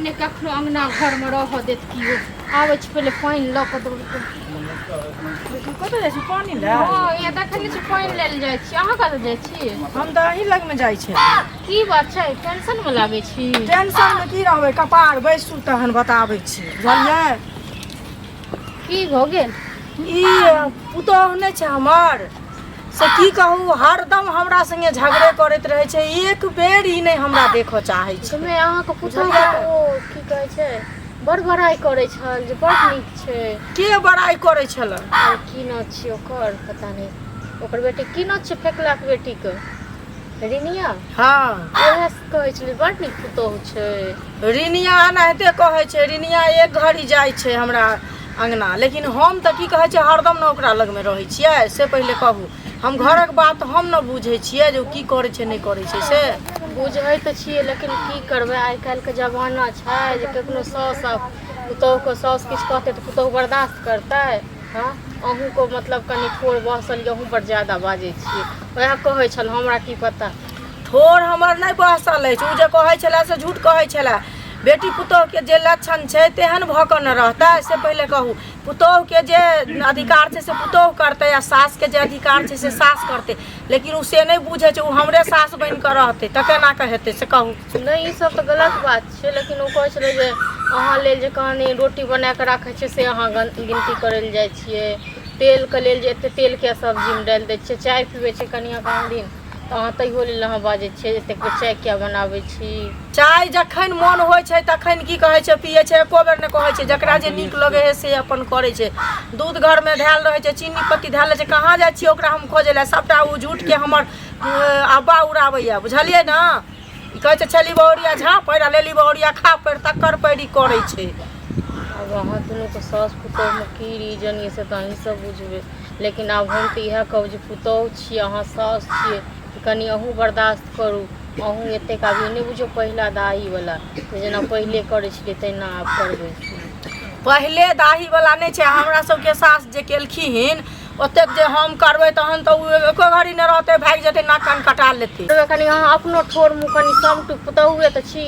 नहि कखनो अङ्गना घरमे रहऽ देत केओ। आबै छी पहिले पानि लऽ कऽ दौड़ कऽ। कतऽ जाइ छी पानि लए? हँ, यहाँ देखै नहि छी, पानि लेल जाइ छी। अहाँ कतऽ जाइ छी? हम तऽ अहीं लगमे जाइ छी। की बात छै, टेंशनमे लागै छी? टेंशनमे की रहबै, कपार बैसू तहन बताबै छी, बुझलियै? की भऽ गेल? ई पुतोहु नहि छै हमर, से की कहू, हरदम हमरा संगे झगड़े करैत रहै छै, एक बेर ई नहि हमरा देखऽ चाहै छै। मे अहाँके पुतोहु बुझलियै? ओ की कहै छै, बड़ बड़ाइ करै छल जे बड़ नीक छै। के बड़ाइ करै छलै? आर की नाम छियै ओकर, पता नहि, ओकर बेटी की नाम छियै, फेकलाके बेटीके रिनिया। हँ, उएह कहै छलै बड़ नीक पुतोहु छै। रिनिया एनाहिते कहै छै। रिनिया एक घड़ी जाइ छै हमरा अङ्गना, लेकिन हम तऽ की कहै छै, हरदम ने ओकरा लगमे रहै छियै। से पहिले कहू, हम घरक बात हम ने बुझै छियै जे ओ की करै छै नहि करै छै से। बुझै तऽ छियै, लेकिन की करबै, आइ काल्हिके जमाना छै जे कखनो साउस आ पुतोहुके, साउस किछु कहतै तऽ पुतोहु बर्दाश्त करतै? हँ, अहूँके मतलब कनि ठोर बहसल यऽ, अहूँ बड़ ज्यादा बाजै छियै। वएह कहै छल, हमरा की पता। ठोर हमर नहि बहसल अछि। ओ जे कहै छलै से झूठ कहै छलै। बेटी पुतोहुके जे लक्षण छै तेहन भऽ कऽ ने रहतै, से पहिले कहू। पुतोहुके जे अधिकार छै से पुतोहु करतै आ सासके जे अधिकार छै से सास करतै, लेकिन ओ से नहि बुझै छै। ओ हमरे सास बनि कऽ रहतै तऽ केना कऽ हेतै, से कहू। नहि, ई सब तऽ गलत बात छै, लेकिन ओ कहै छलै जे अहाँ लेल जे कहानी रोटी बना कऽ राखै छियै से अहाँ गिनती करै लए जाइ छियै, तेलके लेल जे एते तेल किया सब्जीमे डालि दै छियै, चाय पीबै छै कनिआँ कहाँ दिन तऽ अहाँ तैयो लेल अहाँ बाजै छियै एतेक बेर चाय किया बनाबै छी। चाय जखन मोन होइ छै तखन की कहै छै पियै छै, एको बेर नहि कहै छै। जकरा जे नीक लगै है से अपन करै छै। दूध घरमे धएल रहै छै, चीनी पत्ती धएल रहै छै, कहाँ जाइ छियै ओकरा हम खोजै लए? सभटा ओ झूठके हमर अब्बा उड़ाबैए, बुझलियै ने? ई कहै छै छली बहुरिया झाँप पड़ि आ लेली बहुरिया खा पड़ि, तकर पैरी करै छै। आब अहाँ दुनूके साउस पुतोहुमे की रीजन यऽ से तऽ अहीँ सब बुझबै, लेकिन आब हम तऽ इएह कहब जे पुतोहु छियै अहाँ, साउस छियै, तऽ कनि अहूँ बर्दाश्त करू। अहूँ एतेक आब ई नहि बुझियौ पहिला दाहीवला जेना पहिले करै छलियै तहिना आब करबै। पहिले दाहीवला नहि छै। हमरा सबके सास जे केलखिन ओतेक जे हम करबै तहन तऽ ओ एको घड़ी नहि रहतै, भागि जेतै, नाक कान कटा लेतै। कनि अहाँ अपनो ठोर मुँह कनि समटू, पुतहुए तऽ छी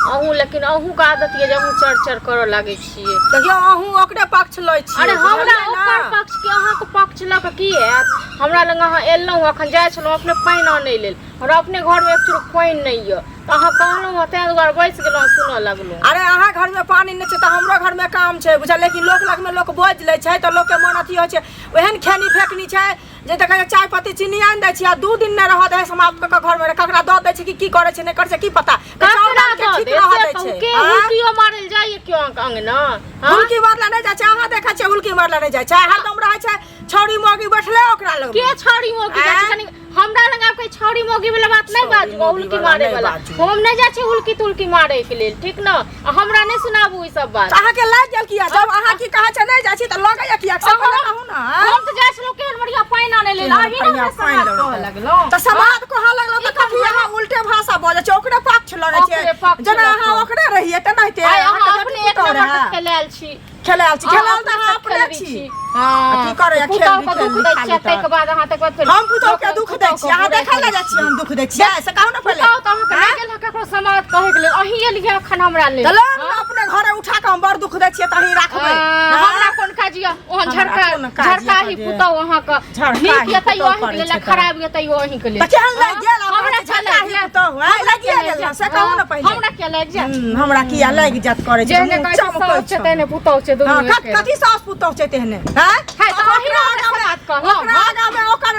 अहूँ, लेकिन अहूँके आदत यऽ जे अहूँ चर चर करऽ लागै छियै। देखियौ, अहूँ ओकरे पक्ष लै छियै। अरे हमरा बुझलियै ने? ओकर पक्ष के अहाँके पक्ष लऽ कऽ की हैत? हमरा लग अहाँ एलहुँ, अखन जाइ छलहुँ अपने पानि आनै लेल, हमरा अपने घरमे एक चुरुक पानि नहि यऽ तऽ अहाँ कहलहुँ हँ ताहि दुआरे बैस गेलहुँ, सुनऽ लगलहुँ। अरे अहाँ घरमे पानि नहि छै तऽ हमरो घरमे काम छै, बुझल? लेकिन लोक लगमे लोक बाजि लै छै तऽ लोकके मोन अथी होइ छै। ओहन खेनी फेकनी छै जे तऽ कहै छै, चाय पत्ती चीनी आनि दै छी आ 2 दिन नहि रहऽ दै है, समाप्त कऽ कऽ घरमे ककरा दऽ दै छै कि की करै छै नहि करै छै की पता। तऽ चाउर ककरा दालि के दऽ ठीक देत रहऽ से दै कहू छै। के? आँय? हुलकियो मारै लए जाइए केओ अहाँके अङ्गना? हँ? हुलकी मारला नहि जाइ छै। अहाँ देखै छियै हुलकी मारला नहि जाइ छै? हरदम रहै छै छौड़ी मौगी बैठले ओकरा लग। के छौड़ी मौगी जाइ छै? आँय? कनि हमरा लग आब कोई छौड़ी मौगी वाला बात नहि छौड़ी बाजू। मौगी हुलकी वाला मारे नहि वाला बाजू। हम नहि जाइ छी हुलकी तुलकी मारे के लेल, ठीक न? आ हमरा नहि सुनाबू ई सब बात। तऽ अहाँके लागि गेल किया? जब अहाँ की कहै छै नहि जाइ छी तऽ लगैया किया, से पहिले कहू ने। हम तऽ जाइ छलहुँ केहन बढ़िया पानि आनै लेल, केहन अहीं ने बढ़िया हमरा पानि समाद लऽ कहऽ लगलहुँ। तऽ समाद कहऽ लगलहुँ तऽ कथी अहाँ उल्टे भाषा बजै छै, ओकरे पक्ष लगै ओकरे छै पक्ष जेना लऽ अहाँ कऽ। ओकरे रहियै तेनाहिते। आइ अहाँ अहाँके अपने बेटी एक पुतहु नंबर के रहए। खेलायल छी। खेलायल छी, अहाँ खेलायल तऽ अपने अहाँ से अपने खेलबी छी। छी। हँ, की करैया? पुतहु खेलबी के दुख खेलबी दै खाली छियै तऽ। ताहिके बाद अहाँ तकर बाद फेर हम पुतहु के लोक दुख दै पुतहु छी? अहाँ के देखै लए जाइ छियै हम दुख दै छियै, से कहू ने पहिले। पुतहु तऽ अहाँके नहि गेल हँ ककरो समाद कहै के लेल, अहीं एलियै अखन हमरा लेल। तऽ लऽ आनू अपने घरे उठा कऽ, हम बड़ दुख दै छियै तऽ अहीं राखबै। हँ, हमरा कोन काज यऽ ओहन हमरा झड़का कोन काज यऽ झड़काही जे- पुतहु अहाँके झड़काही नीक यऽ तैयो पुतहु अहींके करै लेल छै तऽ। खराब यऽ तैयो अहींके लेल। तऽ केहन लागि गेल आब? हमरा अहाँके किया लागि झड़काही जायत? पुतहु आँय हमरा लागिए किया गेल लागि ने, से जायत? कहू ने पहिले। हमरा किया लागि जायत? हमरा किया लागि जायत करै छै जेहने मुँह कहै छै चमकै साउस छै छौ। तेहने पुतहु छै दुनू हँ, एके। कथी सास पुतहु छै तेहने? हैं? है, तऽ अहीं ओकरा हमरा आगाँमे समाद कहलहुँ, ओकरा हँ? आगाँमे ओकर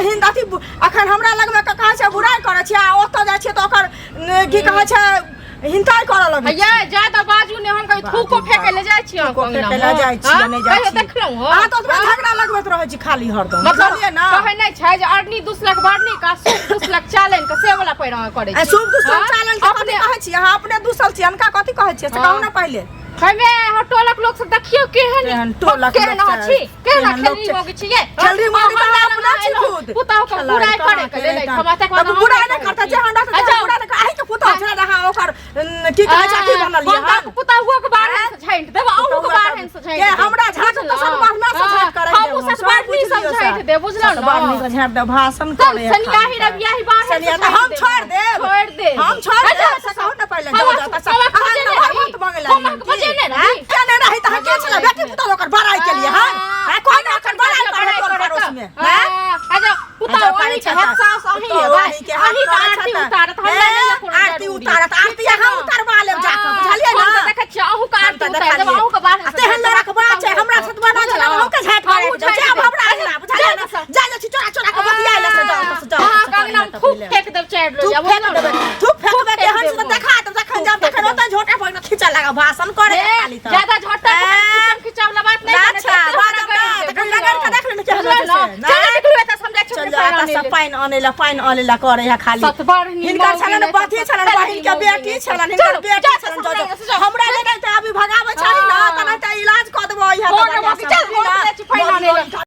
हिन्द अथी अखन हमरा लगमे कहै छै बुराइ करै छै आ ओतऽ जाइ छियै तऽ ओकर की कहै छै हिंताइ करऽ लगै ये ज्यादा बाजू ने, हम कहीं थूको फेंके ले जाइ छी थूको फेंके ले जाइ छी, नहि जाइ कहियो छी। देखलहुँ हँ? अहाँ तऽ ओतबे झगड़ा लगबैत रहै छी खाली हरदम, मतलब बुझलियै ने? कहै नहि छै जे अरनी दुसलक बारनी का सूप दुसलक चालनि के से वाला पैर अहाँ करै आ छी। शुभ दुसल हँ? चालल के कथी अपने कहै छी? अहाँ अपने दुसल छी, अनका कथी कहै छियै, से हँ। कहू ने पहिले। हमे अहाँ टोलक लोक सब देखियौ केहन केहन टोलक केहन लोक अहाँ छै, छी, केहन केहन लोक खेलरी छै। मौगी छियै। खेलरी मौगी तऽ अहाँ अपना छी खुद। पुतहु के बुराइ करे के लेल हम तक तब बुराइ नहि करता जे हमरा अच्छा। तऽ बुराइ नहि अहीं के पुतहु छलै अहाँ ओकर की कहै छै अथी बनलियै हम हन। पुतहुओ के बारहन से झाँटि देब, अहूँ के बारहन से झाँटि के हमरा झाँट तऽ सतबारना से झाँट करै हम सतबारनी सब झाँटि देब, बुझलौ ने? सतबारनी से झाँटि देब, भाषण करे सनियाही रबियाही बारहन सनिया तऽ हम छोड़ि देब, छोड़ि देब, हम छोड़ि देब, से कहू ने पहिले। जाउ जाउ तऽ अहाँ नमहर ठीक छै, हाथ सास अहीं पुतोहु हेबै। अहींके हाथ अहीं के कहै आरती छथि। उतारत, हमरा नहि ए, कोनो आरती जरूरी। उतारत आरती ठीक छै अहाँ ने? उतारबा लेब जाकऽ हँ, बुझलियै हम ने तऽ देखै छियै अहूँके हम आरती तऽ उतारि देब देखलियै। अहूँके बाहर आ तेहन लड़क बात छै हमरा सतबा ना छला अहूँके झाटि मारि हमहूँ देब झाँटि जायब देब। हमरा अङ्गना बुझलियै ने जा जा छी चोरा चोरा के बतियाइ ले से जाउ से जाउ अहाँके अङ्गनामे थूक फेंक देब चारि थूक लोग फेंक देबै थूक फेंकबै तेहन से तऽ देखा देब जखन जाब तखन ओतऽ झोटा पर खींचऽ लागब भाषण करे खाली तऽ ज्यादा झोटा ए, खिचम खिचाव वाला बात नहीं अच्छा बाजब ना तखन रगड़ के देख लेने केहन होइ छै से। चल निकलू एतऽ से, हम जाइ छी चल अपने जा पानि एतऽ आनै से लेल। पानि अनै लए पानि अनै लए करै है खाली सतबरनी हिनकर मौगी छलनि नहि बथी छलनि बहिन के बेटी छलनि हिनकर बेटी छलनि जो जो हमरा लग तऽ अभी भगाबै छली ना हाँ। तने तऽ इलाज कऽ देबो इहाँ फोन रखी, चल, फोन करै छी, पानि आनै लए।